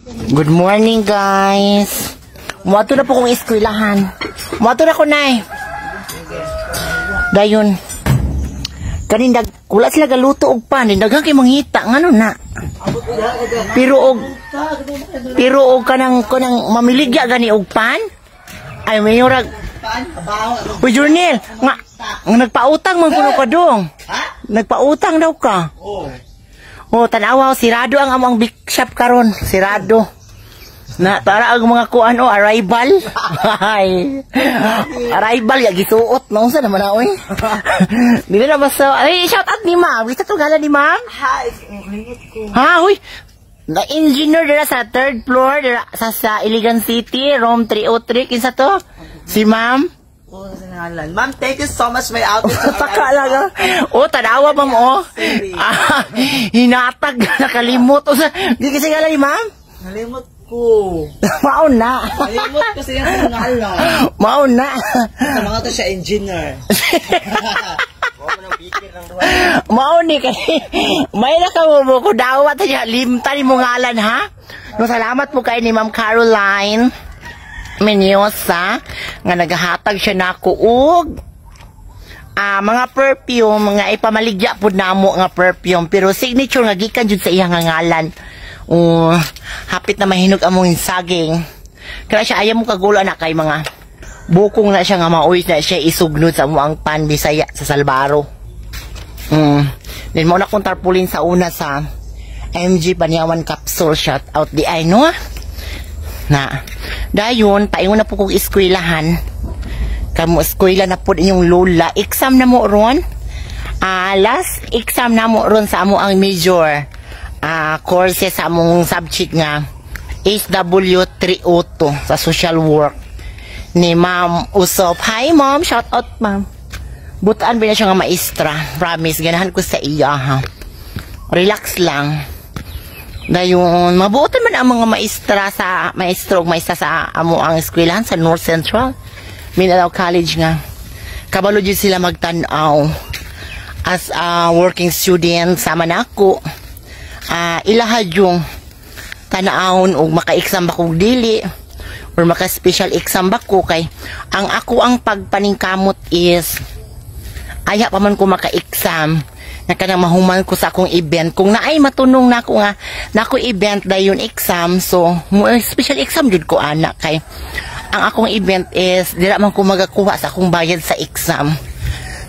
Good morning, guys. Muadto na po kong eskwelahan. Muadto na ko, Nay. Dayon. Kanin dag wala sila galuto og pan, daghan kay mangita ngano na. Pero og kanang mamiligya gani og pan. Ay, mayorag. Uy, Jurnel, nga nagpautang man kuno ka dong. Nagpautang daw ka. Oh, tanawa, sirado ang among big shop karon, sirado. Na tara ang mga kuan oh, arrival. Ay. Arrival ya gisuot no unsa naman na oy. Dili na basta ay shout out ni ma'am. Bisa to gala ni ma'am? Hi! Limot ko. Ha, huy. Na engineer dira sa third floor dira sa Iligan City, room 303, kinsa to? Si ma'am. Oo, sa ngalan. Ma'am, thank you so much. My outfit. Taka lang ah. Oh, tanawa, ma'am, oh. Ah, hinatag nakalimot. O sa, di kasi ngalan ni ma'am? Nalimot ko. Mao na. Nalimot ko sa iyang ngalan. Mao na. Sa mga to siya engineer. Mao ni kay may naka mo ko dawat niya limta ni mo ngalan ha. No, salamat po kay ni Ma'am Caroline Menyosa nga nagahatag siya nako og mga perfume nga ipamaligya pud namo nga perfume pero signature nga gikan jud sa iya nga ngalan. Oh, hapit na mahinog among saging. Kaya siya ayaw mo kagulo na kay mga bukong na siya nga maoy na siya isugnod sa amo ang pan Bisaya sa Salbaro. Then mo na kong tarpaulin sa una sa MG Panyawan Capsule, shout out di ay no. Na. Dayon paingon na po kog eskwelahan. Kamo eskwela na pod inyong lola. Exam na mo ron. Last exam na mo ron sa amo ang major courses sa among subject nga HW302 sa social work ni Ma'am Usop. Hi, Ma'am, shout out, Ma'am. Butaan ba na siya nga maestra? Promise, ganahan ko sa iya ha. Relax lang. Dayon, mabuotan man ang mga maestra sa maestro ug maestra sa amo ang eskwelahan sa North Central Mindanao College nga. Kabalo jud sila magtan-aw as a working student sama nako. Ilaha yung tanawon og maka-exam ba kog dili or maka-special exam ba ko kay ang ako ang pagpaningkamot is aya pa man ko maka-exam na kanang mahuman ko sa akong event kung naay matunong nako nga nako event dayon exam, so mo special exam jud ko ana kay ang akong event is dira man ko magakuha sa akong bayad sa exam.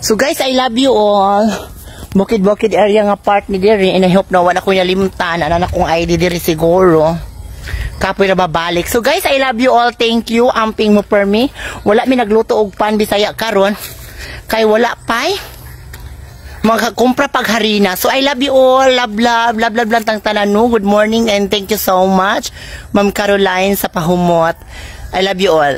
So guys, I love you all. Bukid bukid area nga part ni diri and I hope na wala ko nalimtan ana na kong ID diri, siguro kapoy na babalik. So guys, I love you all. Thank you. Amping mo per me. Wala mi nagluto og pan Bisaya karon kay wala pay makakumpra pag harina. So I love you all. Love, love, love, love lang tang tanan no. Good morning and thank you so much, Ma'am Caroline, sa pahumot. I love you all.